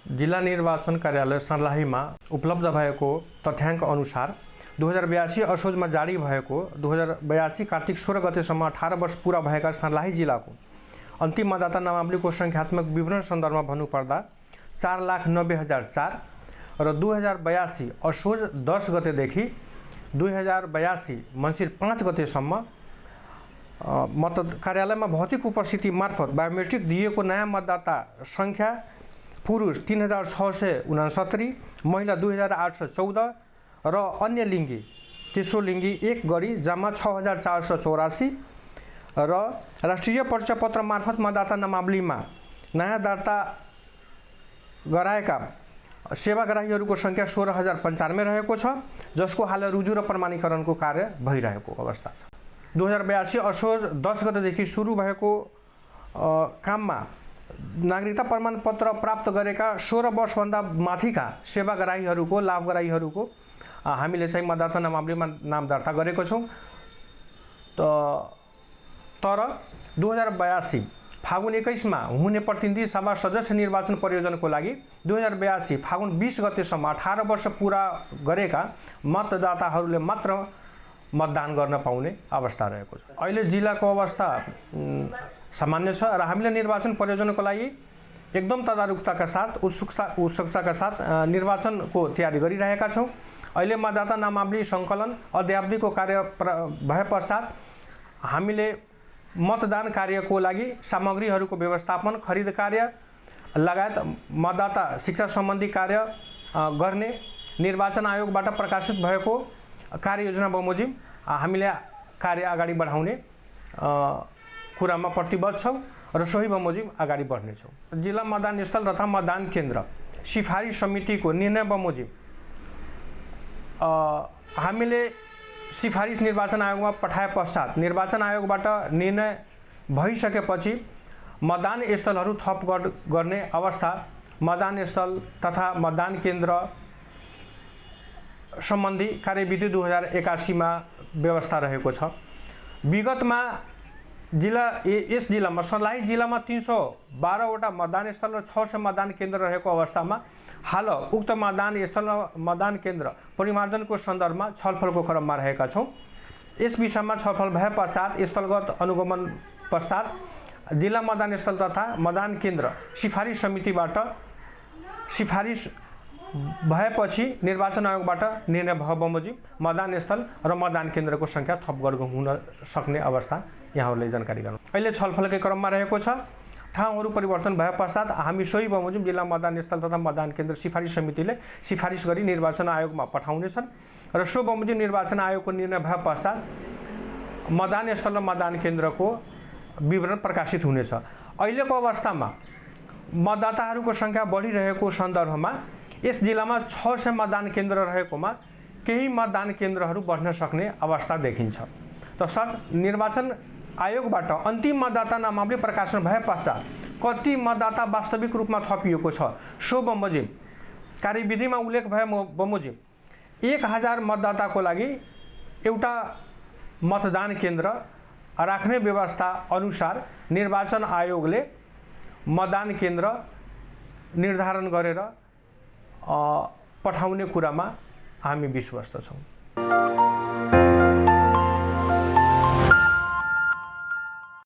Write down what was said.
जिल्ला निर्वाचन कार्यालय सर्लाहीमा उपलब्ध भएको तथ्याङ्क अनुसार 2082 असोजमा जारी भएको 2082 कार्तिक 16 गतेसम्म 18 वर्ष पुरा भएका सर्लाही जिल्लाको अन्तिम मतदाता नामावलीको सङ्ख्यात्मक विवरण सन्दर्भमा भन्नुपर्दा 4,90,004 र 2082 असोज 10 गतेदेखि 2082 मङ्सिर 5 गतेसम्म कार्यालयमा भौतिक उपस्थिति मार्फत बायोमेट्रिक दिएको नयाँ मतदाता सङ्ख्या पुरुष 3,669, महिला 2,814 र अन्य लिङ्गी तेस्रो लिङ्गी 1 गरी जम्मा 6,484 र राष्ट्रिय परिचय पत्र मार्फत मतदाता नामावलीमा नयाँ दर्ता गराएका सेवाग्राहीहरूको सङ्ख्या 16,095 रहेको छ, जसको हाल रुजु र प्रमाणीकरणको कार्य भइरहेको अवस्था छ। 2082 असोज 10 गतेदेखि सुरु भएको काममा नागरिकता प्रमाणपत्र प्राप्त गरेका 16 वर्षभन्दा माथिका सेवाग्राहीहरूको लाभग्राहीहरूको हामीले चाहिँ मतदाता नामावलीमा नाम दर्ता गरेको छौँ। तर 2082 फागुन 21 मा हुने प्रतिनिधि सभा सदस्य निर्वाचन प्रयोजनको लागि 2082 फागुन 20 गतेसम्म 18 वर्ष पुरा गरेका मतदाताहरूले मात्र मतदान गर्न पाउने अवस्था रहेको छ। अहिले जिल्लाको अवस्था सामान्य छ र हामीले निर्वाचन प्रयोजनको लागि एकदम तदारुकताका साथ उत्सुकताका साथ निर्वाचनको तयारी गरिरहेका छौँ। अहिले मतदाता नामावली सङ्कलन अध्यावधिको कार्य भए पश्चात हामीले मतदान कार्यको लागि सामग्रीहरूको व्यवस्थापन, खरिद कार्य लगायत मतदाता शिक्षा सम्बन्धी कार्य गर्ने निर्वाचन आयोगबाट प्रकाशित भएको कार्ययोजना बमोजिम हामीले कार्य अगाडि बढाउने कुरामा प्रतिबद्ध छौँ र सोही बमोजिम अगाडि बढ्नेछौँ। जिल्ला मतदान स्थल तथा मतदान केन्द्र सिफारिस समितिको निर्णय बमोजिम हामीले सिफारिस निर्वाचन आयोगमा पठाए पश्चात निर्वाचन आयोगबाट निर्णय भइसकेपछि मतदान स्थलहरू थप गर्ने अवस्था मतदान स्थल तथा मतदान केन्द्र सम्बन्धी कार्यविधि 2081 मा व्यवस्था रहेको छ। विगतमा यस जिल्लामा सर्लाही जिल्लामा 312 वटा मतदान स्थल र 600 मतदान केन्द्र रहेको अवस्थामा हाल उक्त मतदान स्थल र मतदान केन्द्र परिमार्जनको सन्दर्भमा छलफलको क्रममा रहेका छौँ। यस विषयमा छलफल भए पश्चात स्थलगत अनुगमन पश्चात जिल्ला मतदान स्थल तथा मतदान केन्द्र सिफारिस समितिबाट सिफारिस भएपछि निर्वाचन आयोगबाट निर्णय भए बमोजिम मतदान स्थल र मतदान केन्द्रको सङ्ख्या थप हुन सक्ने अवस्था यहाँहरूले जानकारी गरौँ। अहिले छलफलकै क्रममा रहेको छ। ठाउँहरू परिवर्तन भए पश्चात हामी सोही बमोजिम जिल्ला मतदान स्थल तथा मतदान केन्द्र सिफारिस समितिले सिफारिस गरी निर्वाचन आयोगमा पठाउनेछन् र सो बमोजिम निर्वाचन आयोगको निर्णय भए पश्चात मतदान स्थल र मतदान केन्द्रको विवरण प्रकाशित हुनेछ। अहिलेको अवस्थामा मतदाताहरूको सङ्ख्या बढिरहेको सन्दर्भमा यस जिल्लामा 600 मतदान केन्द्र रहेकोमा केही मतदान केन्द्रहरू बढ्न सक्ने अवस्था देखिन्छ। तसर्थ निर्वाचन आयोगबाट अन्तिम मतदाता नामावली प्रकाशन भए पश्चात कति मतदाता वास्तविक रूपमा थपिएको छ सो बमोजिम कार्यविधिमा उल्लेख भए बमोजिम 1000 मतदाताको लागि एउटा मतदान केन्द्र राख्ने व्यवस्था अनुसार निर्वाचन आयोगले मतदान केन्द्र निर्धारण गरेर पठाउने कुरामा हामी विश्वस्त छौँ।